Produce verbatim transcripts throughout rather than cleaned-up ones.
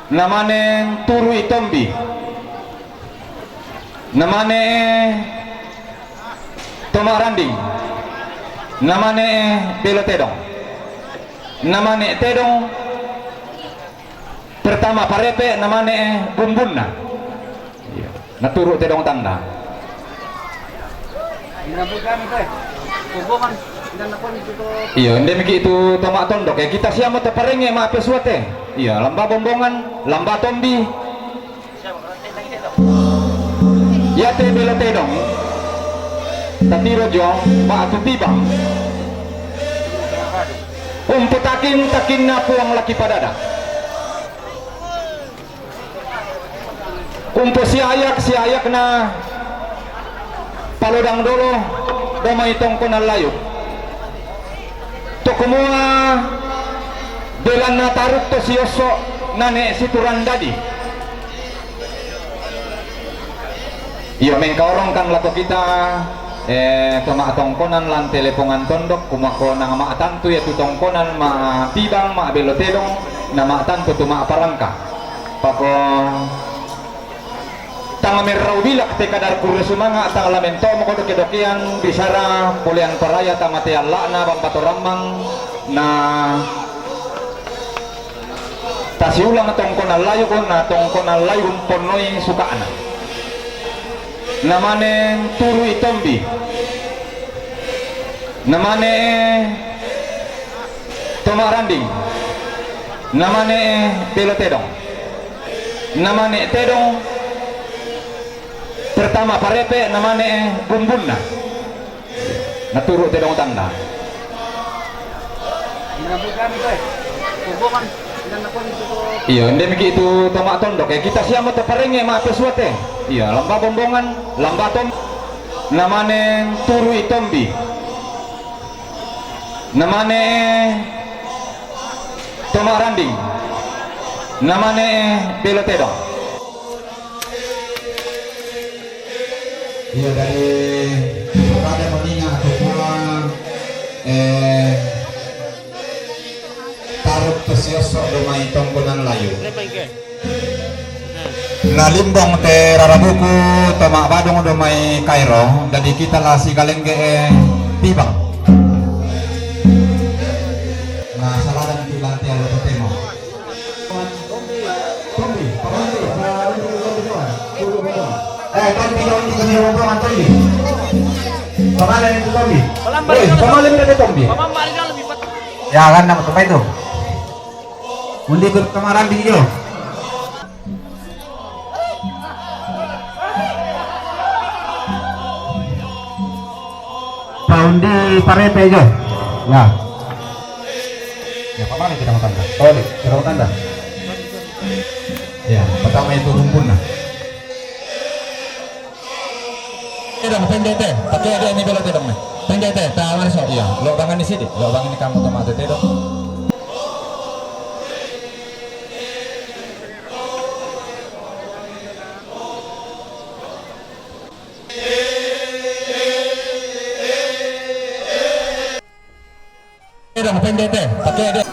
Namane Turu' i Tombi. Namane Toma' Randing. Namane Belo Tedong. Namane Tedong pertama parepe', namane bumbunna. Iya. Naturu' tedong tanda. Iya, inde miki' tu toma' tondok, e, kita siamo taparengnge' ma'pesuate. Iya, lamba bombongan, lamba tombi. Iate Belo Tedong, tatiro jo ba'tu tibang. Umputakin-takinna Puang laki padada. Umposiayak-siayakna palodang dolo domai tongkonan layuk. To kumua belanna taruk to siosso' nane' situran dadi. Iyo, mengkaorongkan lako kita, eh, to ma'tongkonan lan telepongan tondok, kumako nang ma'tantu iatu tongkonan ma'tibang, ma'belo tedong, na ma'tantu tu ma'parangka. Pako tang merrau bilak te kadar kurre sumanga', tang la mento'mo ko doke-dokean bisara polean paraya tamate alla'na bang patorammang, na tasiulang tongkonan layuk, na tongkonan layuk umponnoi suka'na. Namane Turu' i Tombi. Namane Toma' Randing. Namane Belo Tedong. Namane Tedong pertama parepe', namane bumbunna. Naturu' tedong tanda. Iyo, inde miki' tu toma' tondok, e, kita siamo taparengnge' ma'pesuate. Iya, lamba bombongan, lamba tom-, namane Turu' i Tombi. Namane Toma' Randing. Namane Belo Tedong. Iya, dari pada mengingat aku pulang, eh, taruk pesioso' domai tongkonan layu. Na limbong te rarabuku toma' badung domai Kairo, jadi kita la sikalengge, eh, tibang. Na saladan tibang te alo totemo. Tombi, tombi, tombi, tombi. Eh, tombi, tombi, tombi, tombi, tombi. Pamalan itu tombi. Woi, pamalan itu tombi. Ya kan, nama tombi itu. Undi ke kamaran di iyo. Paundi parete jo. Ya. Ya, apa mana kita mau tanda? Oh, ini, kita mau tanda. Ya, pertama itu rumpun, nah. Tedong, pendete. Pakai dia ini bela tedong, nah. Pendete, tak masuk. Iya, lo bangan di sini. Lo bangan di kamu, tomat tedong. Dong, pendete, pakai dia.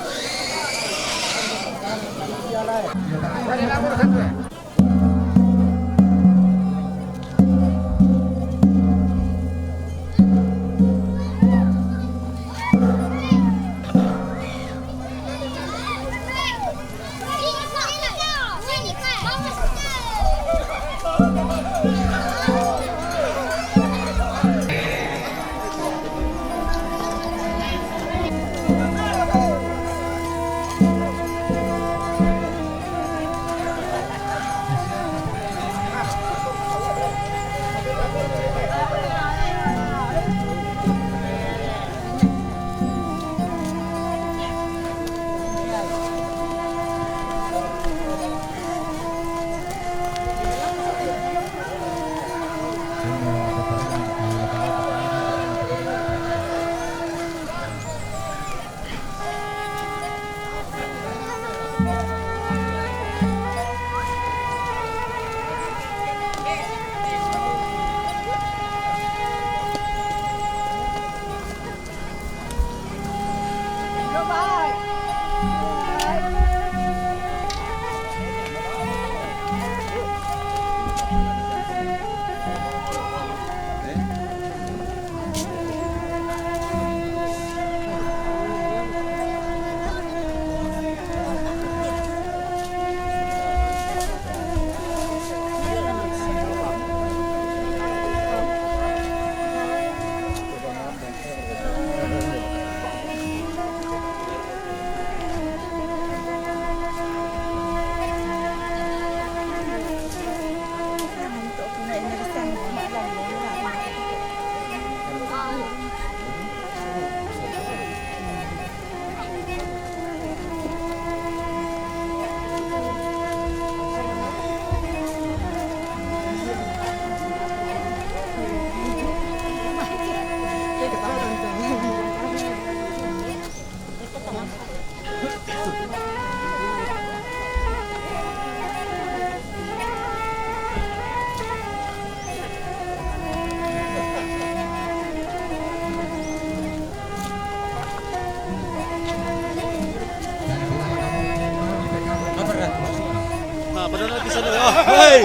Hei.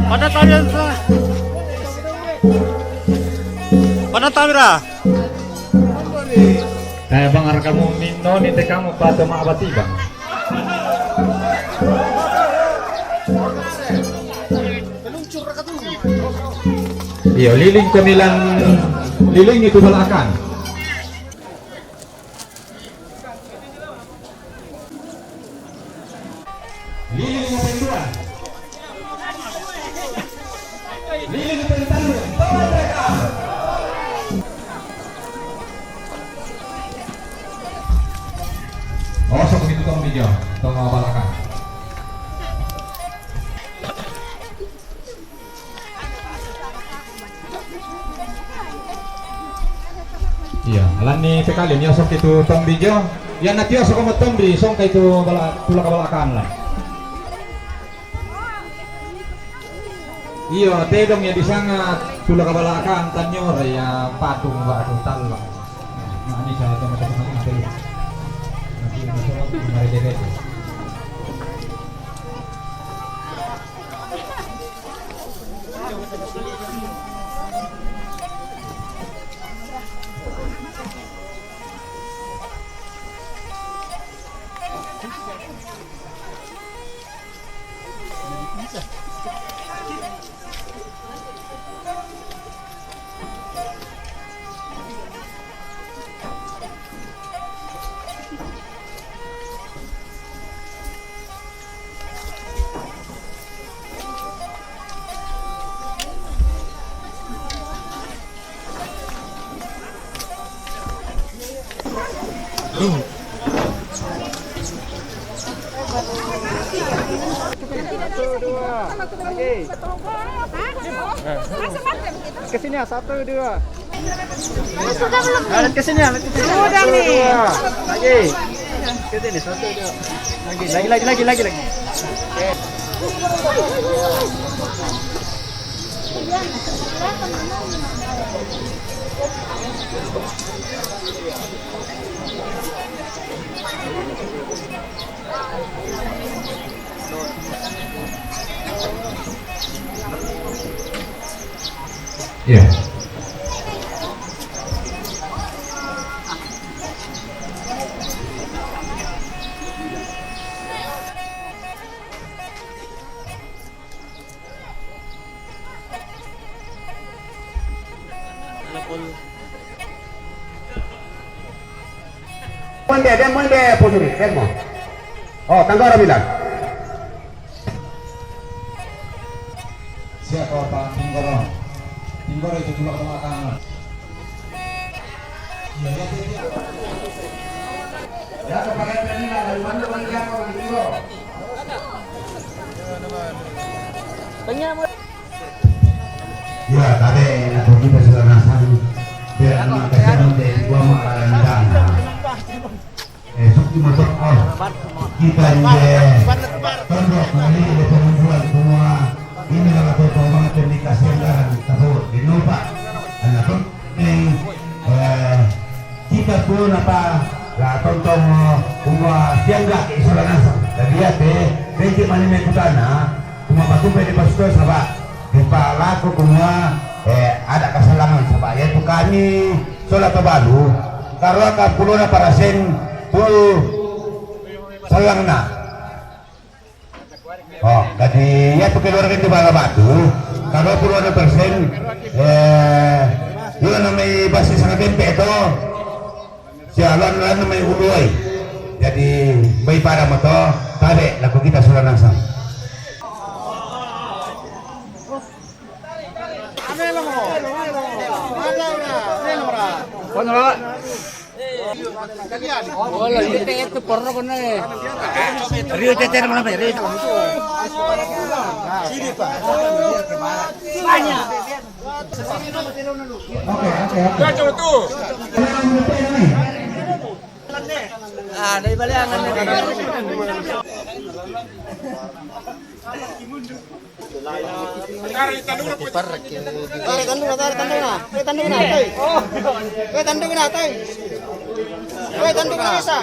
Pada tawira. Pada tawira. Kaya bang raka mu minno ni te kamu pato ma abati bang. Iyo, liling ko milan, liling itu balakan. Liling na penduan. Liling na penduan. Oh, sok itu tong video, tong balakan. Iya, alani pekali ni osok itu tong bijo. Iya, na tio soko mo tong bi, songka itu bala, tula kabalakan lah. Iya, tedong ya di sanga tula kabalakan tanyor ya patung batu talak. Nah, ini salah teman-teman nanti. Nanti ini semua kemarin deh. Satu, dua. Lagi. Ke sini ya, satu, dua. Alat ke sini, alat ke sini. Sudah nih. Lagi. Ke sini, satu, dua. Lagi, lagi, lagi, lagi, lagi, lagi. Oke. Iya. Monde, den monde pusuri, den mo. Oh, Tanggoro bilang. Siapa Pak Tinggoro? Tinggoro itu juga kematangan. Iya, iya, iya, iya. Ya, kepada Ferdinand, dari mana, dari siapa, dari Tinggoro? Ya, tadi aku kita sudah nasang. Biar nama kesenang deh, gua mau kalah. Eh, sukti motor, oh. Kita ini deh. Tondok, mali, ada pengumpulan semua. Ini kalau kau tahu banget, yang dikasih anggaran, tahu, di Nova. Anak tuh, eh, kita pun apa, lah, tonton, eh, semua siangga ke isola nasang. Jadi ya, teh, teh, cik mani mekutana, cuma patumpe di pastor, sahabat. Di palaku semua, eh, ada kesalahan, sahabat. Yaitu kami, sola to balu, karua ka pulona parasen, tu salangna. Oh, jadi ya tu keluarga di bala batu, kalau puluh ada persen, eh, dia namai basi sangat tempe to, sialan lan namai uluai. Jadi, bai pada moto, tabe, laku kita sudah nasang. Kono, Pak. Wala, ito, ito, porro ko na eh. Rio, tete, naman na, Rio. Oke, oke, oke. Ah, dari balik angan na. Tarik tanduk na, tarik tanduk na, tarik tanduk na, tarik. Eh, tanduk na, tarik. Eh, tanduk na, isa.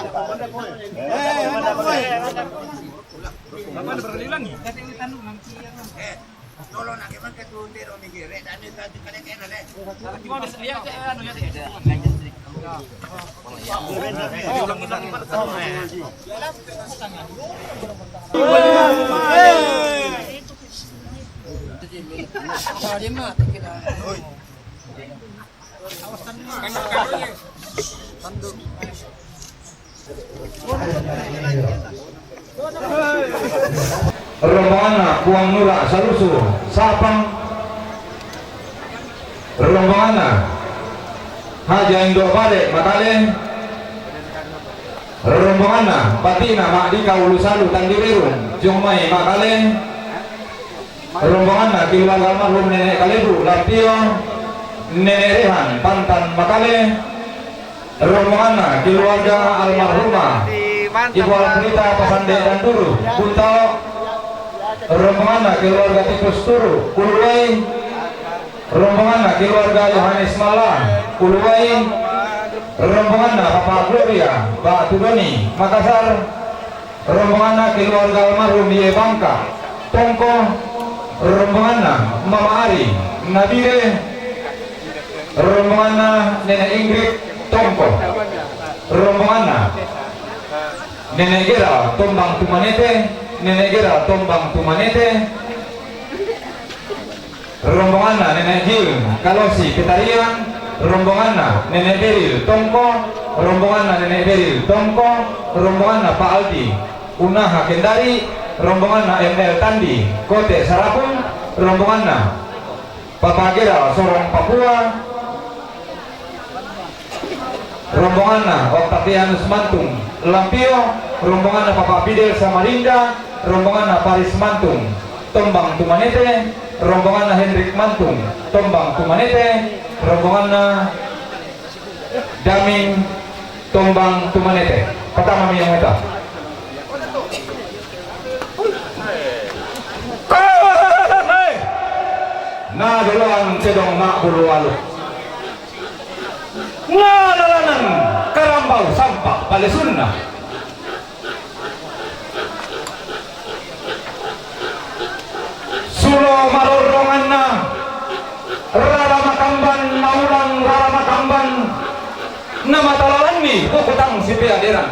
Rombonganna Puang Nura Salusu, Sapang. Rombonganna Haja Indo Bare, Makale. Rombonganna Batina Madika Ulusalu, Tandiberung, Jongmai, Makale. Rombonganna keluarga almarhum Nenek Kalebu, Lampio, Nenek Rehan, Pantan, Makale. Rombonganna keluarga almarhumah Ibu Alfrida Pasande Danduru, Kuntao. Rombonganna keluarga Tikus Turu, Uluwai. Rombonganna keluarga Yohanes Malla, Uluwai. Rombonganna Papa Gloria, Batu Doni, Makassar. Rombonganna keluarga almarhum Ye Bangka, Tongko. Rombonganna Mama Ari, Nabire. Rombonganna Nenek Ingrid, Tongko. Rombonganna Nenek Gera, Tombang Tumanete. Nenek Gera, Tombang Tumanete. Rombonganna Nenek Gil, Kalosi, Petarian. Rombonganna Nenek Beril, Tongko. Rombonganna Nenek Beril, Tongko. Rombonganna Pak Aldi, Unaha, Kendari. Rombonganna M L Tandi, Kote, Sarapung. Rombonganna Papa Gera, Sorong, Papua. Rombonganna Octavianus Mantung, Lampio. Rombonganna Papa Fidel, Samarinda. Rombonganna Paris Mantung, Tombang Tumanete. Rombonganna Hendrik Mantung, Tombang Tumanete. Rombonganna Daming, Tombang Tumanete. Pertama mi yang eta. Na doloan tedong ma bulu alu. Nga nalanan karambau sampak palesunna. Sulo marorronganna rara makamban, naulang rara makamban, namatalalanni kukutang sipeaderan.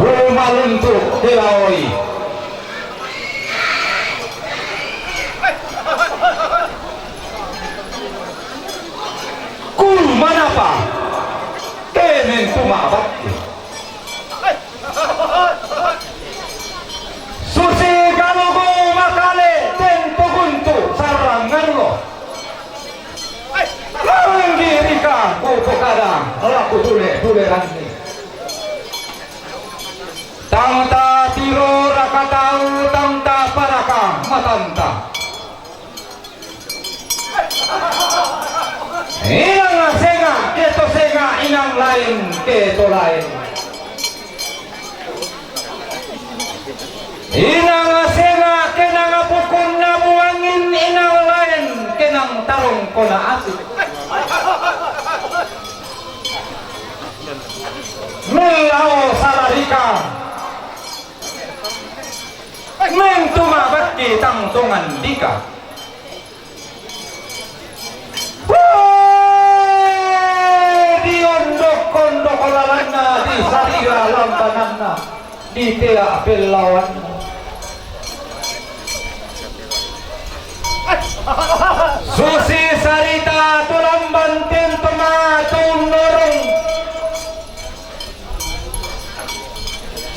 Rumaluntu' te laoi. Kulu manapa? Kenen tu ma'batti. Susi galugu makale ten tuguntu sarrangango. Manggi rika kupokada laku tule-tuleranni. Tang ta tiro raka tau, tang ta paraka matanta. Inang senga' ke to senga', inang laen ke to laen. Inang senga' ke nang pukunna buangin, inang laen ke nang tarongkona asik. Mellao salarika. Mentu ma'bakki tang tongan dika. Tea pellawan. Susi sarita tu lamban tintu matu norong.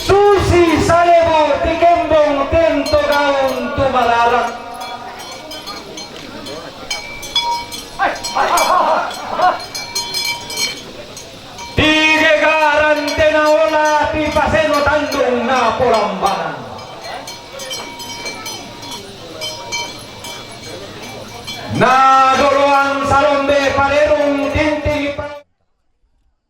Susi salebo ti kembong tintu gaun tu malarak. Ti gegaran te naola ti paseno tandung na polambanan. Na doloan salombe palerung